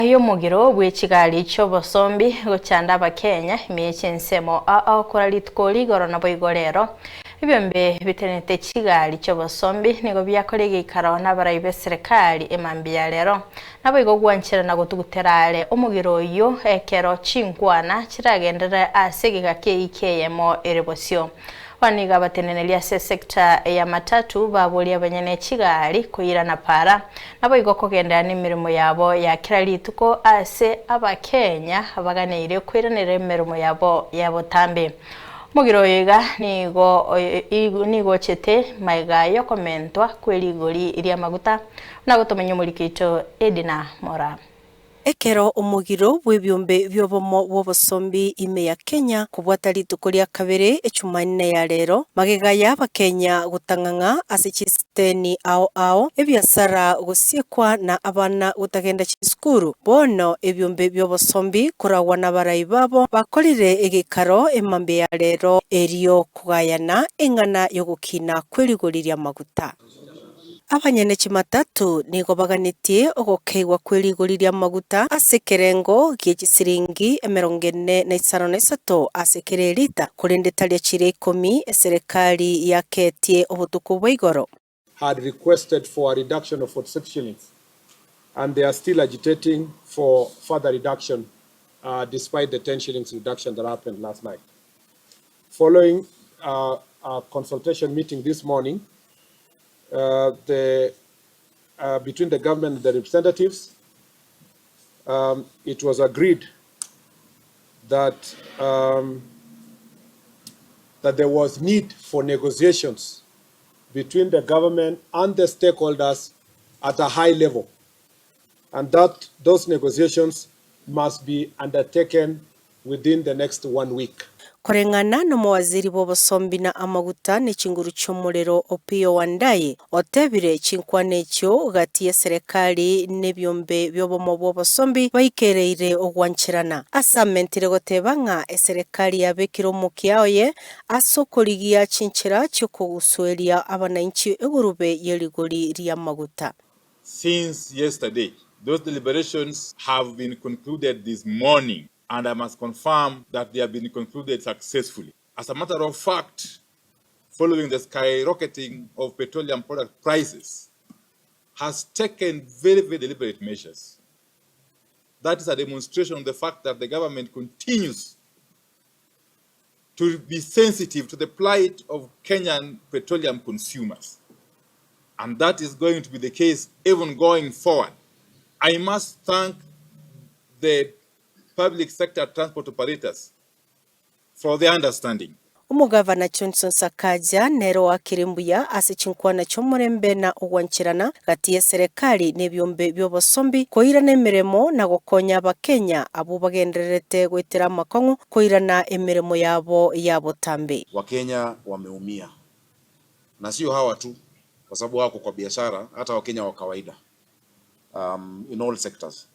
Y'omogiro bwe chigari chi'obosombi gochanda Abakenya ime ye chinsemo ao kora rituko rigoro naboigo rero. Ebiombe bitenenete chigari chi'obosombi nigo biakora egeikaro nabarai b'eserekari emambia ya rero. Naboigo gwancherana gotugutera are omogiro oyio ekero chinkwana chiragenderere ase egeka ki'eiki eyemo ere bosio. Bono nigo abateneneri ase esecta ya matatu baboria abanyene chigari koirana para, naboigo kogenderera nemeremo yabo ya kera rituko ase Abakenya baganeire koiranera emeremo yabo ya botambe. Omogiro oyo iga nigo nigo ochete magega yokomentwa kwe rigori ri'amaguta, buna gotomanya omoriki oito Edna Moraa. Ekero omogiro bw'ebiombe bi'obomo bw'obosombi ime ya Kenya kobwata rituko ria kabere echumanne ya rero, magega y'Abakenya gotang'ang'a ase chisiteni ao ao, ebiasara gosiekwa na abana gotagenda chisukuru, bono ebiombe bi'obosombi koragwa nabarai babo bakorire egeikaro emambia ya rero erio kogayana eng'ana y'ogokina kw'erigori ri'amaguta. Abanyene chimatatu nigo baganetie ogokeigwa kwe rigori ri'amaguta ase ekerengo gie chisiringi 45 ase kera elita, korende taria chiria ikomi eserekari yakeetie obotuko bwa igoro. had requested for a reduction of 46 shillings and they are still agitating for further reduction despite the 10 shillings reduction that happened last night. Following a consultation meeting this morning the between the government and the representatives, it was agreed that that there was need for negotiations between the government and the stakeholders at a high level and that those negotiations must be undertaken within the next one week. Koreng'ana nomowaziri bw'obosombi na amaguta ne chinguru chi'omorero Opiyo Wandayi otebire chinkwana echio gati y'eserekari nebiombe bi'obomo bw'obosombi baikereire ogwancherana. Ase amentire goteba ng'a eserekari yabekire omokia oye ase okorigia chinchera chi'okogusueria abanainchi egurube ye rigori ri'amaguta. Since yesterday those deliberations have been concluded this morning and I must confirm that they have been concluded successfully. As a matter of fact, following the skyrocketing of petroleum product prices, has taken very, very deliberate measures. That is a demonstration of the fact that the government continues to be sensitive to the plight of Kenyan petroleum consumers. And that is going to be the case even going forward. I must thank the public sector transport operators for their understanding. Omogavana Johnson Sakaja nere oakire mbuya ase chinkwana chi'omorembe na ogwancherana gati y'eserekari na ebiombe bi'obosombi koirana emeremo na gokonya Abakenya abwo bagendererete goetera amakong'u koirana emeremo yabo ya botambe. Wakenya wameumia na sio hawa tu kwa sababu wako kwa biashara hata Wakenya wa kawaida in all sectors.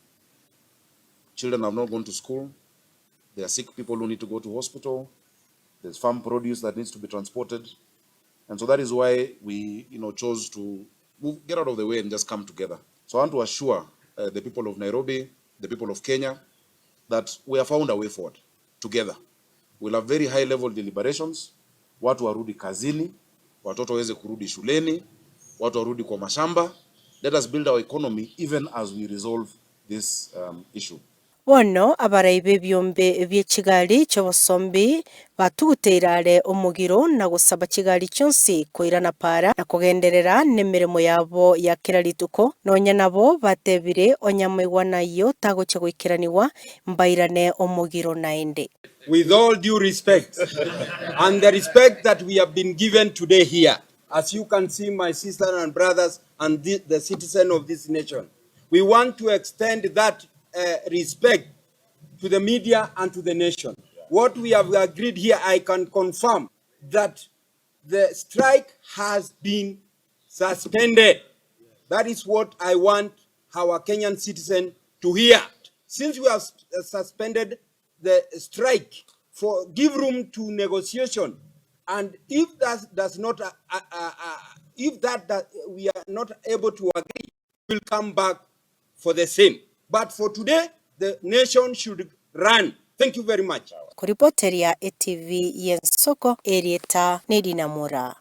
Children have not gone to school, there are sick people who need to go to hospital, there's farm produce that needs to be transported. And so that is why we chose to move, get out of the way and just come together. So I want to assure the people of Nairobi, the people of Kenya, that we have found a way forward together. We'll have very high level deliberations, watu warudi kazini, watoto waweze kurudi shuleni, watu warudi kwa mashamba. Let us build our economy even as we resolve this issue. Bono abarai b'ebiombe bie chigari chi'obosombi batuguteire are omogiro na gosaba chigari chionsi koirana para na kogenderera nemeremo yabo ya kera rituko, nonya nabo batebire onye amaigwana ayio tagochia goikeranigwa, mbairane omogiro naende. With all due respect and the respect that we have been given today here, as you can see, my sisters and brothers and the citizen of this nation, we want to extend that respect to the media and to the nation. What we have agreed here, I can confirm that the strike has been suspended. That is what I want our Kenyan citizen to hear. Since we have suspended the strike for give room to negotiation, and if that does not, if that, that we are not able to agree, we'll come back for the same. But for today, the nation should run. Thank you very much. Koripoteria etv y'ensoko, erieta nerinamura.